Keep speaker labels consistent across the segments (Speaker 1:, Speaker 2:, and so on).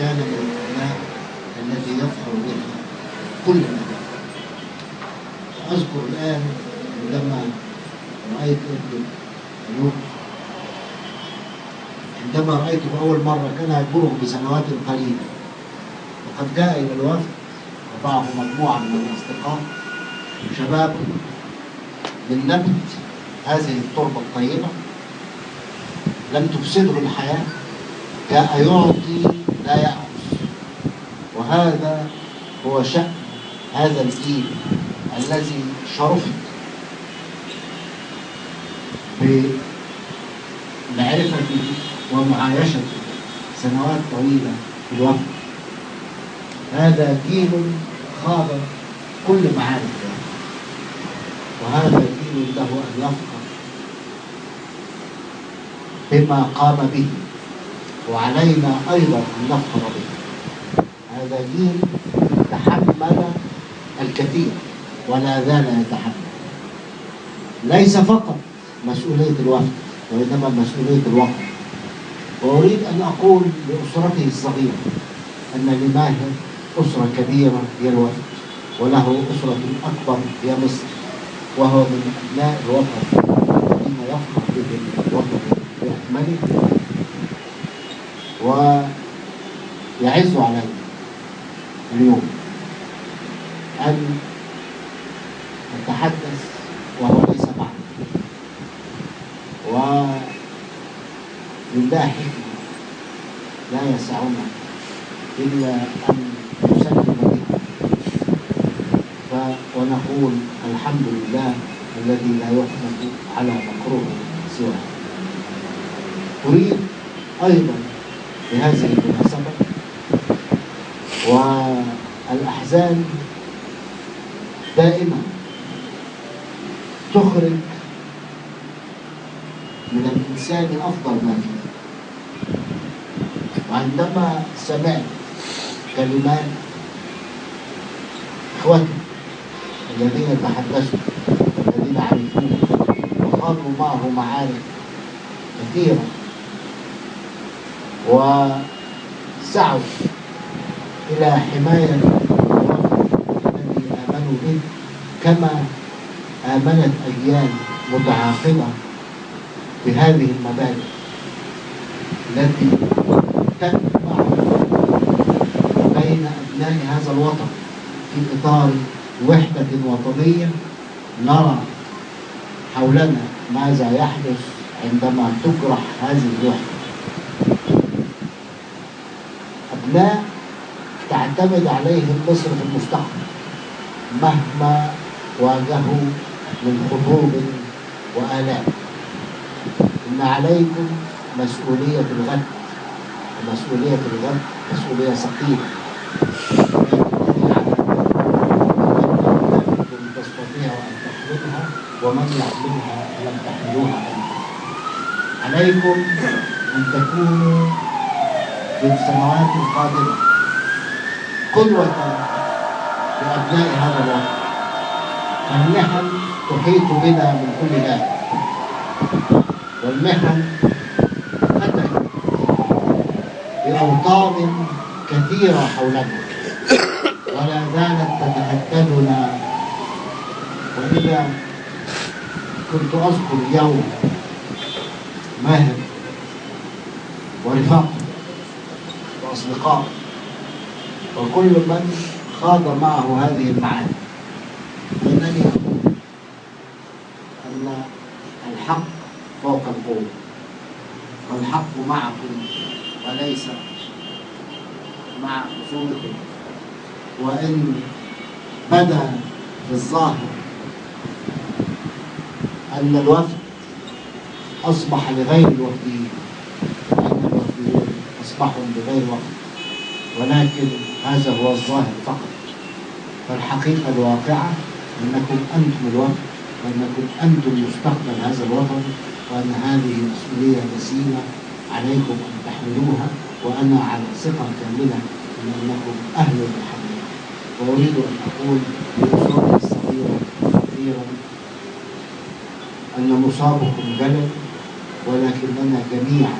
Speaker 1: كان من الأبناء الذي يفخر بها كل الأبناء. أذكر الآن عندما رأيت ابني أيوب، عندما رأيته أول مرة كان يبلغ بسنوات قليلة، وقد جاء إلى الوفد ومعه مجموعة من الأصدقاء شباب من نبت هذه التربة الطيبة لم تفسده الحياة، جاء يعطي لا يأخذ، وهذا هو شأن هذا الجيل الذي شرفت بمعرفته ومعايشته سنوات طويلة في الوفد. هذا جيل خاض كل معارك الوفد، وهذا جيل له أن يفخر بما قام به، وعلينا أيضا أن نفخر به. هذا جيل تحمل الكثير ولا زال يتحمل، ليس فقط مسؤولية الوفد وإنما مسؤولية الوطن. وأريد أن أقول لأسرته الصغيرة أن لماهر أسرة كبيرة هي الوفد، وله أسرة أكبر هي مصر، وهو من أبناء الوطن الذين يفخر بهم الوطن بأكمله. ويعز علينا اليوم أن نتحدث وهو ليس معنا، ولله حكمة لا يسعنا إلا أن نسلم بها ونقول الحمد لله الذي لا يحمد على مكروه سواه. أريد أيضا بهذه المناسبة، والأحزان دائما تخرج من الإنسان أفضل ما فيه، وعندما سمعت كلمات إخوتي الذين تحدثوا، الذين عرفوه وخاضوا معه معارك كثيرة وسعوا إلى حماية الذي آمنوا به كما آمنت أجيال متعاقبة بهذه المبادئ التي تجمع بين أبناء هذا الوطن في إطار وحدة وطنية. نرى حولنا ماذا يحدث عندما تجرح هذه الوحدة. أبناء تعتمد عليهم مصر في المستقبل مهما واجهوا من خطوب وآلام. إن عليكم مسؤولية الغد، ومسؤولية الغد مسؤولية ثقيلة، لكم تستطيع أن تحملها، ومن يحملها لم تحملوها أنتم. عليكم أن تكونوا في السنوات القادمة قدوة لأبناء هذا الوطن. فالمحن تحيط بنا من كل جانب، والمحن فتحت بأوطان كثيرة حولنا ولا زالت تتهددنا. وإذا كنت أذكر اليوم ماهر ورفاقه وأصدقائه وكل من خاض معه هذه المعارك، فإنني أقول أن الحق فوق القوة، والحق معكم وليس مع خصومكم. وإن بدا في الظاهر أن الوفد أصبح لغير الوفديين، وأن الوفديون أصبحوا لغير وفد، ولكن هذا هو الظاهر فقط. فالحقيقة الواقعة أنكم أنتم الوفد، وأنكم أنتم مستقبل هذا الوطن، وأن هذه مسؤولية جسيمة عليكم أن تحملوها، وأنا على ثقة كاملة من أنكم أهل لحملها. وأريد أن أقول لأسرتي الصغيرة أخيرا أن مصابكم جلل، ولكننا جميعا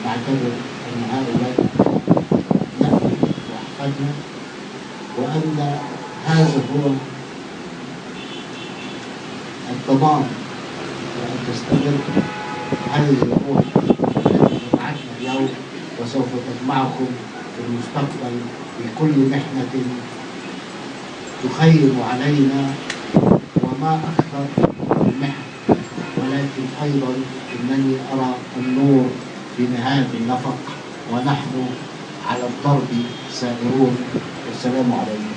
Speaker 1: نعتبر أن هؤلاء أبنائنا وأحفادنا، وأن هذا هو الضمان لأن تستمر هذه الروح التي جمعتنا اليوم وسوف تجمعكم في المستقبل في كل محنة تخيم علينا، وما أكثر المحن، ولكن أيضا إنني أرى النور في نهاية النفق، ونحن على الدرب سائرون. والسلام عليكم.